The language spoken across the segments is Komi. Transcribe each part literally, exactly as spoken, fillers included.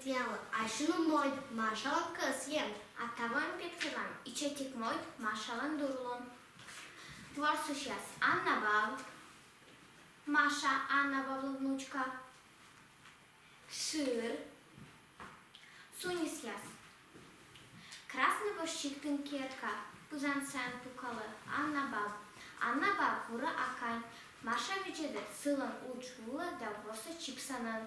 Миянлы асьным мойд Машалӧн кӧсйӧм, а таво ми петкӧдлам ичӧтик мойд Машалӧн дурлун. Ворсысьяс: Анна баб, Маша, Анна баблӧн внучка, шыр, сунисъяс. Красный вӧсь сиктын керка, пызан сайын пукалӧ Анна баб. Анна баб вурӧ акань. Маша видзӧдӧ сылӧн удж вылӧ да ворсӧ чипсанӧн.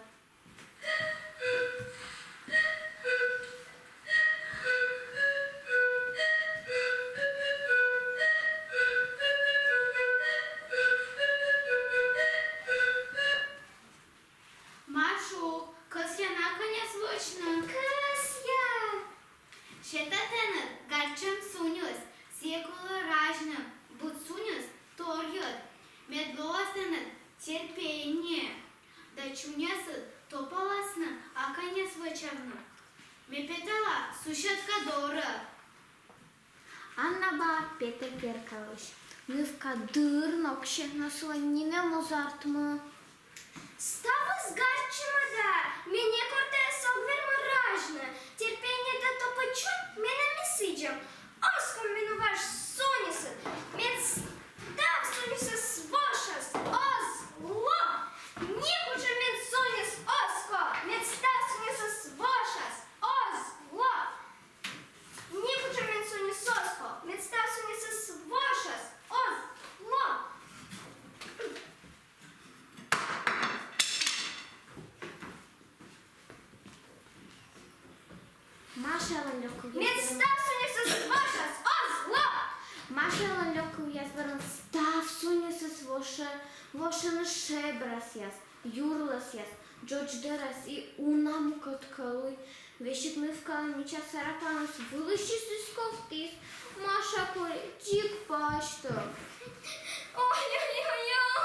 Машук, кӧсъян аканьяс вӧчны? Кӧсъян! Сета тэныд гартчӧм суньыс, сійӧ колӧ разьны, быд суньыс торйӧд. Мед лоас тэныд терпение да чуньясыд топаласны аканьяс вӧчавны. Ме петала суседка дорӧ. Анна баб петӧ керкаысь. Нывка дыр ноксьӧ, но сылӧн нинӧм оз артмы. Ставыс гартчӧма да, ме некор тайӧс ог вермы разьны. Терпение да топыд чунь меным и сідз эм. Оз ков мен важ суньысӧ, мед став суньысыс вошас, оз ло. Некутшӧм мен суньыс оз ков, мед став суньысыс вошас, оз ло. Некутшӧм мен суньыс оз ков, мед став суньысыс вошас, оз ло. Машалӧн лёк кывъяс. Мед став суньысыс вошас, оз ло. Машалӧн лёк кывъяс бӧрын став суньысыс вошӧ, вошӧны шебрасъяс, юрлӧсъяс, джодждӧрас и уна мукӧд кӧлуй. Весиг нывкалӧн мича сарапаныс вылысьыс ковтіс. Маша кори дзик пасьтӧг. Ой-ой-ой-ой!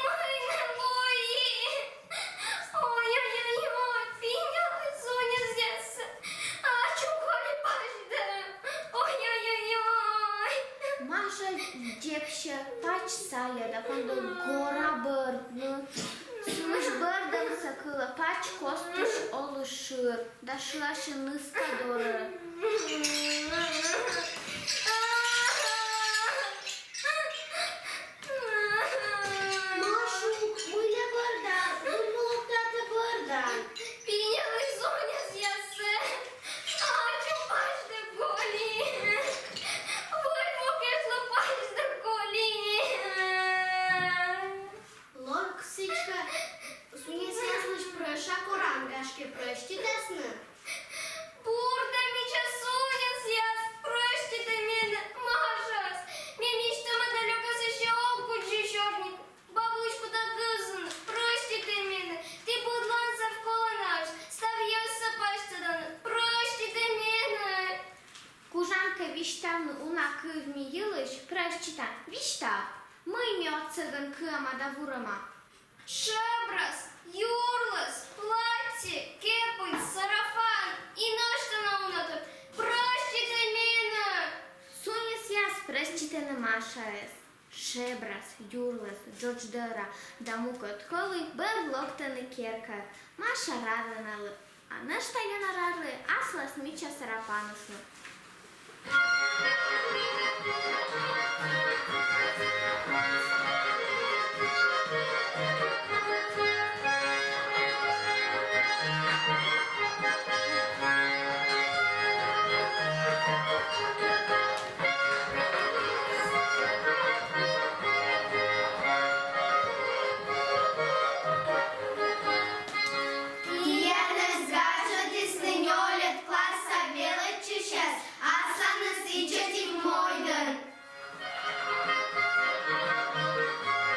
Мый нӧ лои? Ой-ой-ой-ой, пинялӧй суньысъяссӧ, ачым коли пасьтӧг. Ой-ой-ой-ой! Маша дзебсьӧ пач сайӧ да пондӧ гора бӧрдны. Сымысь бӧрдӧмсӧ кылӧ пач костысь олысь шыр да шыасьӧ нывка дорӧ. Машук, мыйла бӧрдан, мый локтан тэ бӧрдан? Пинялӧй суньысъяссӧ, ачым пасьтӧг коли. Выль мукешлы пасьтӧг коли. Лок, сідзкӧ, суньысъяслысь прӧща коран, гашкӧ, прӧститасны. Бур да мича суньысъяс, прӧститӧй менӧ, Машаӧс. Ме мисьтӧма да лёкасӧ сэсся ог кутчы сёрникӧ. Баблысь кута кывзыны, прӧститӧй менӧ. Ті быдлаын зэв коланаӧсь, став йӧзсӧ пасьтӧдана, прӧститӧй менӧ. Кужан кӧ висьтавны уна кыв ми йылысь, прӧститан, висьтав. Мый ми отсӧгӧн кыӧма да вурӧма? Шебрас, юрлӧс, платтьӧ, кепыд, сарафан и нӧшта на уна тор. Прӧститӧй менӧ! Суньысъяс прӧститӧны Машаӧс. Шебрас, юрлӧс, джодждӧра да мукӧд кӧлуй бӧр локтӧны керкаӧ. Маша радӧ налы, а нӧшта ёна рарлі аслас мича сарапанысны.